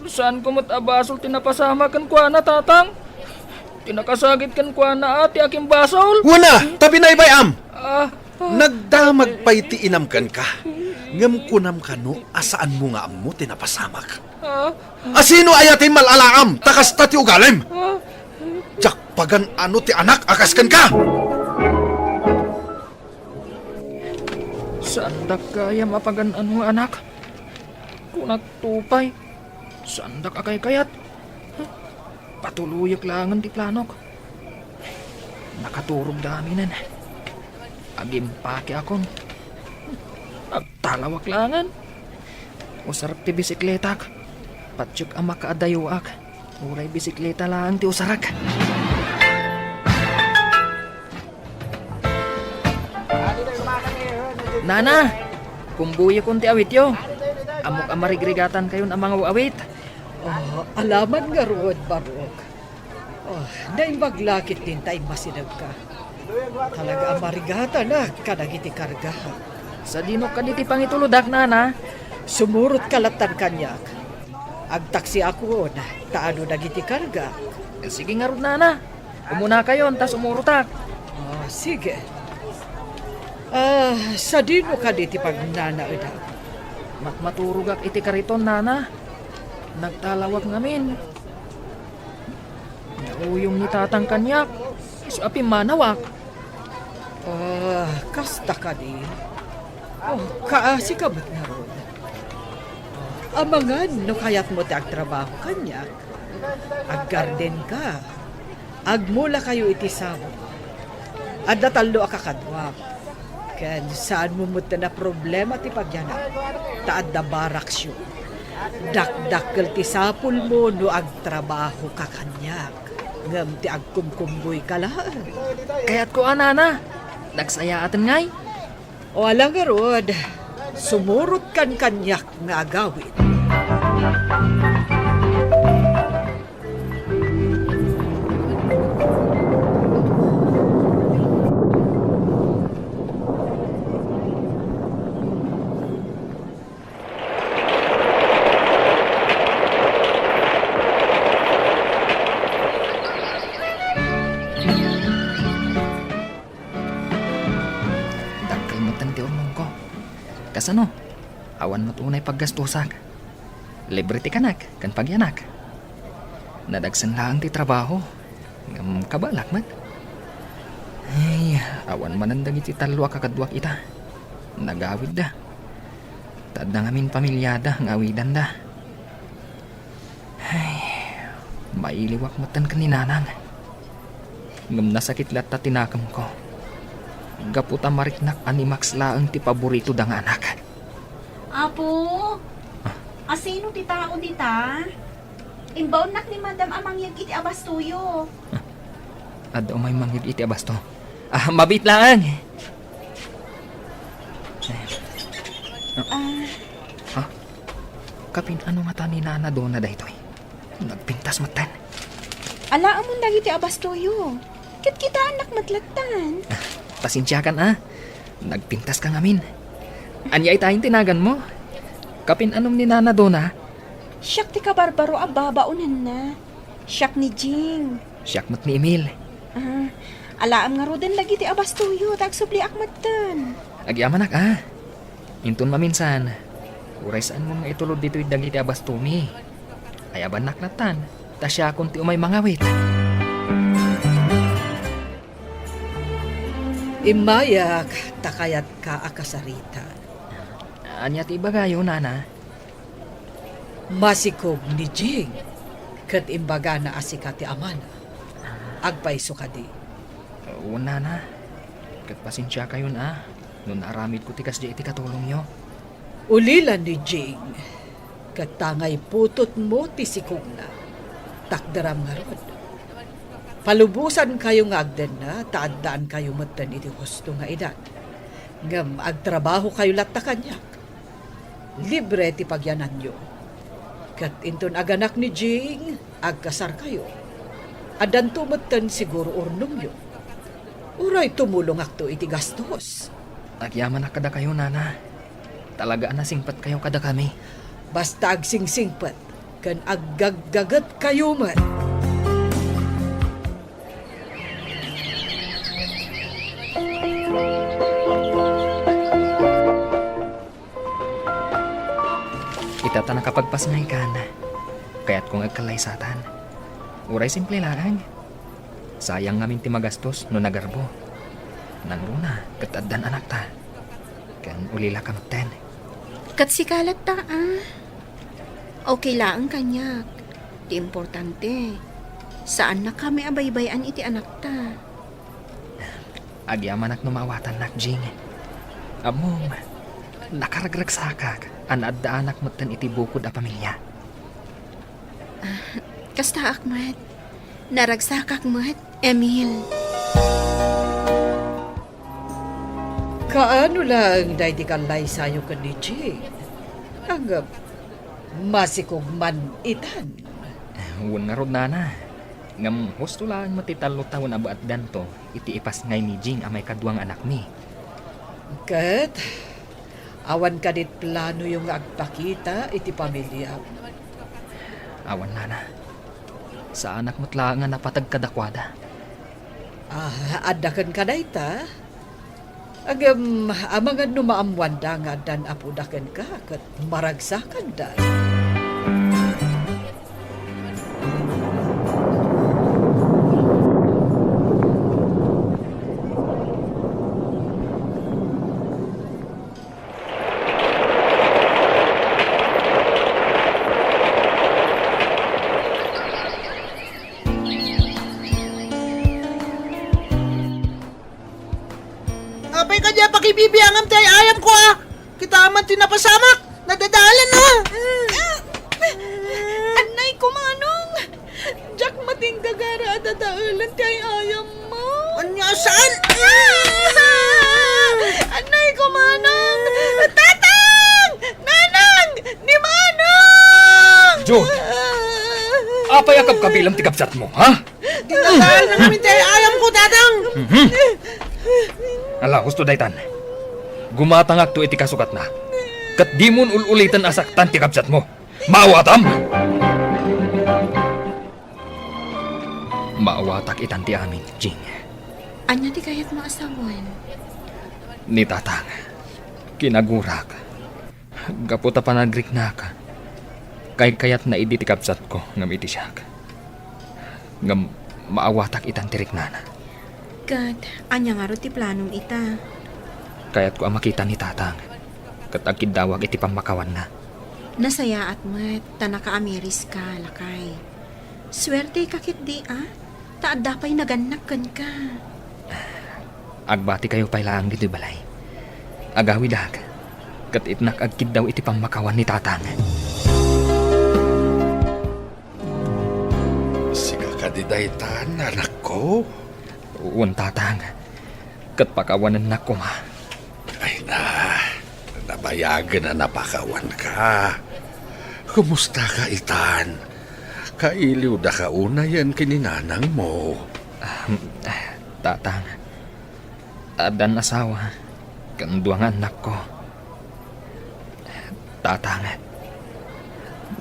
Saanko met a basol ti napasamak kenkuana, Tatang. Ti nakasakit kenkuana a ti akimbasol. Wen a, ta binaybay-am! Ah! Nagdamag pay ti inam kenka, ngem kunam kano a saanmo nga ammo ti napasamak? Ah! A sino aya ti mal-alaam ta kasta ti ugalim? Ah! Diak pagan-ano ti anak a kas kenka! Saandak gayam a pagan-ano nga anak. Kunakto pay, saandak a kaykayat. Patuloyek laengen ti planok. Nakaturogda aminen. Agimpakeakon. Agtalawak laengen. Usarek ti bisikletak. Patiek a makaadayoak. Uray bisikleta laeng ti usarek. Nana, kumbuyokkon ti awityo. Ammok a marigrigatankayon a mangaw-awit. Oh, alaman ngarud, Barok. Oh, naimbag la ketdin ta immasidegka. Talaga a marigatanak kadagiti karga. Sadino kadi ti pangitulodak, Nana? Sumurotka lattan kaniak. Agtaksiakon, ta adu dagiti karga. Sige ngarud, Nana. Umunakayon, ta sumurotak. Ah, sige. Ah, sadino kadi ti pagnanaedak? Matmaturogak iti kariton, Nana. Nagtalawak ngamin. Nauyong ni Tatang kaniak, isu a pimmanawak. Ah, kasta kadi. Oh, kaasi ka met ngarud. Amangan no kayatmo ti agtrabaho kaniak. Aggardenka. Agmulakayo iti sabong. Adda tallo a kakaduak. Ken saanmo met a problema ti pagyanak, ta adda baraksyo. Dakdakkel ti sapulmo no agtrabahoka kaniak, ngem ti agkumkumboyka laeng. Kayatko a, Nana. Nagsayaaten ngay? O ala ngarud, sumurotkan kaniak nga agawid. Dakkel metten ti urnongko. Kasano? Awan met unay paggastosak. Libre ti kanak ken pagyanak. Nadagsen laeng ti trabaho, ngem kabalak met. Ay, awan manen dagiti tallo a kakaduak ita. Nagawidda. Ta adda ngamin pamiliada nga awidanda. Ay, mailiwak metten ken ni Nanang. Ngem nasakit latta ti nakemko. Gapu ta mariknak a ni Max laeng ti paboritoda nga anak. Apo, Ah. Asino ti tao dita? Imbaonnak ni Madam a mangyeg iti abastoyo. Ah, adda umay mangyeg iti abasto. Ah, mabiit laeng. Ah. Ah, kapin-ano ngata ni Nana Dona daytoy? Nagpintas metten. Alaamon dagiti abastoyo. Ket kitaennak met lattan. Ah, pasensiakan a. Nagpintaska ngamin. Ania itayen ti naganmo? Kapin-anom ni Nana Dona? Siak ti kabarbaro a babaonenna. Siak ni Jing. Siak met ni Emil. Ah, alaam ngaruden dagiti abastoyo, ta agsubliak metten. Agyamanak a. Inton maminsan, uray saanmon nga itulod ditoy dagiti abastomi. Ayabannak lattan, ta siakon ti umay mangawit. Immayak ta kayatka a kasaritan. Ania ti ibagayo, Nana? Masikog ni Jing ket imbagana a sika ti amana. Agpayso kadi? Wen, Nana. Ket pasensiakayon a no naaramidko ti kasdi iti katulongyo. Ulila ni Jing, ket tangay putotmo ti sikogna. Takderam ngarud. Palubosankayo nga agdenna ta addaankayo metten iti husto nga edad. Ngem agtrabahokayo latta kaniak. Libre ti pagyananyo. Ket inton aganak ni Jing, agkasarkayo. Addanto metten siguro urnongyo. Uray tumulongakto iti gastos. Agyamanak kadakayo, nana. Talaga a nasingpetkayo kadakami. Basta agsingsingpet ken aggaggagetkayo met. Ita ta nakapagpasngaykan, kayatko nga agkallaysatan. Uray simple laeng. Sayang ngamin ti magastos no nagarbo. Nangruna ket addan anakta. Ken ulila ka metten. Ket sika latta, a. Okay laeng kaniak. Ti importante, saanna kami a baybay-an iti anakta. Agyamanak no maawatannak, Jing. Ammom, nakaragragsakak a naaddaanak metten iti bukod a pamilia. Kastaak met. Naragsakak met, Emil. Kaano laeng daydi kallaysayo ken ni Jing? Ngem, masikog man itan. Wen ngarud, nana. Ngem husto laeng met ti tallo tawen a baetdanto iti ipasngay ni Jing a maikadua nga anakmi. Ket, awan kadit planoyo nga agpakita iti pamiliam? Awan, nana. Saanak met laeng a napateg kadakuada. Ah, adda kenka dayta? Ngem, amangan no maammoanda nga addan apoda kenka ket maragsakanda. Apay kadi a pakibibiangam ti ay-ayamko, a? Kita man ti napasamak. Nadadalan, a. Annay ko, manong. Diak matinggagara a dadaelan ti ay-ayammo. Ania saan? Ah! Annay ko, manong. Tatang! Nanang! Ni manong! Jun! Apay a kabkabilam ti kabsatmo, ha? Dinadal na ngamin ti ay-ayamko, Tatang! Mhm. Ala, husto daytan. Gumatangakto iti kasukatna. Ket dimon ul-uliten a saktan ti kabsatmo. Maawatam! Maawatak itan ti amin, Jing. Ania ti kayatmo a sawen? Ni Tatang, kinagurak. Gapu ta panagriknak, kaykayatna idi ti kabsatko ngem iti siak. Ngem maawatak itan ti riknana. Ket ania ngarud ti planom ita? Kayatko a makita ni Tatang, ket agkiddawak iti pammakawanna. Nasayaat met ta nakaamiriska, lakay. Suerteka ketdi, a? Ta adda pay nagannak kenka. Agbatikayo pay laeng ditoy balay. Agawidak, ket itnak agkiddaw iti pammakawan ni Tatang. Sika kadi daytan, anakko? Wen, Tatang. Ket pakawanennak koma. Ay na, nabayagen a napakawanka. Kumustaka itan? Kailiwdaka unayen ken ni nanangmo? Ah, Tatang, addan asawa ken dua nga annakko. Tatang,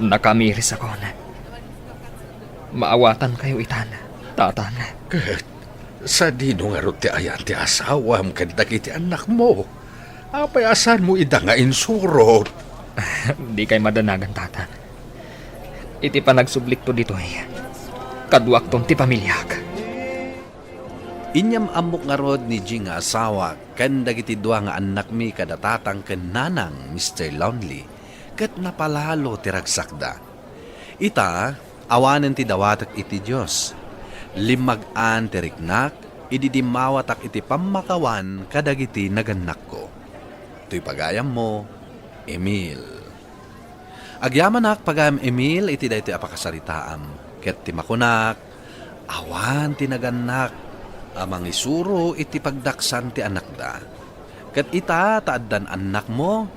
nakamirisakon. Maawatankayo itan, Tatang. Ket sadino ngarud ti ayan ti asawam ken dagiti annakmo? Apay a saanmo ida nga insurot? Dikay madanagan, Tatang. Iti panagsublikto ditoy, kaduakton ti pamiliak. Inyam-ammok ngarud ni Jing nga asawa ken dagiti dua nga annakmi kada Tatang ken Nanang, Mister Lonely, ket napalalo ti ragsakda. Ita, awanen ti dawatek iti Dios. Limmag-an ti riknak idi dimmawatak iti pammakawan kadagiti nagannakko. Toy pagayammo, Emil. Agyamanak, pagayam Emil, iti daytoy a pakasaritaam, ket ti makunak, awan ti nagannak a mangisuro iti pagdaksan ti anakda. Ket ita ta addan annakmo,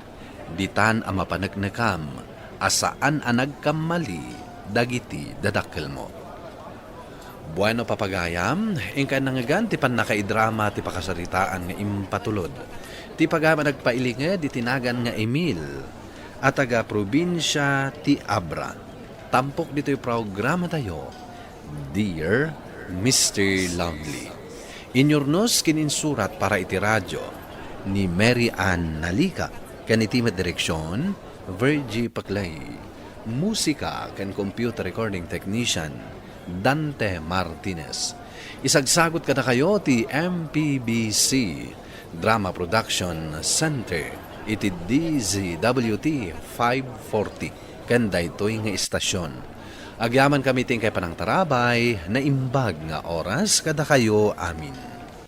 ditan a mapaneknekam a saan a nagkammali dagiti dadakkelmo. Bueno, papagayam, inka nangngegan ti pannakaidrama ti pakasaritaan nga impatulod. Ti pagayam a nagpailinged iti nagan nga Emil, a taga-probinsia ti Abra. Tampok ditoy programatayo, Dear Mister Lovely. Inyurnos ken insurat para iti radio ni Mary Ann Nalika, ken iti met direksion, Virgie Paclay. Musika ken computer recording technician, Dante Martinez. Isagsagut kadakayo ti M P B C Drama Production Center iti D Z W T five forty ken daytoy nga istasion. Agyamankami ti inkay panangtarabay, naimbag nga oras kadakayo amin.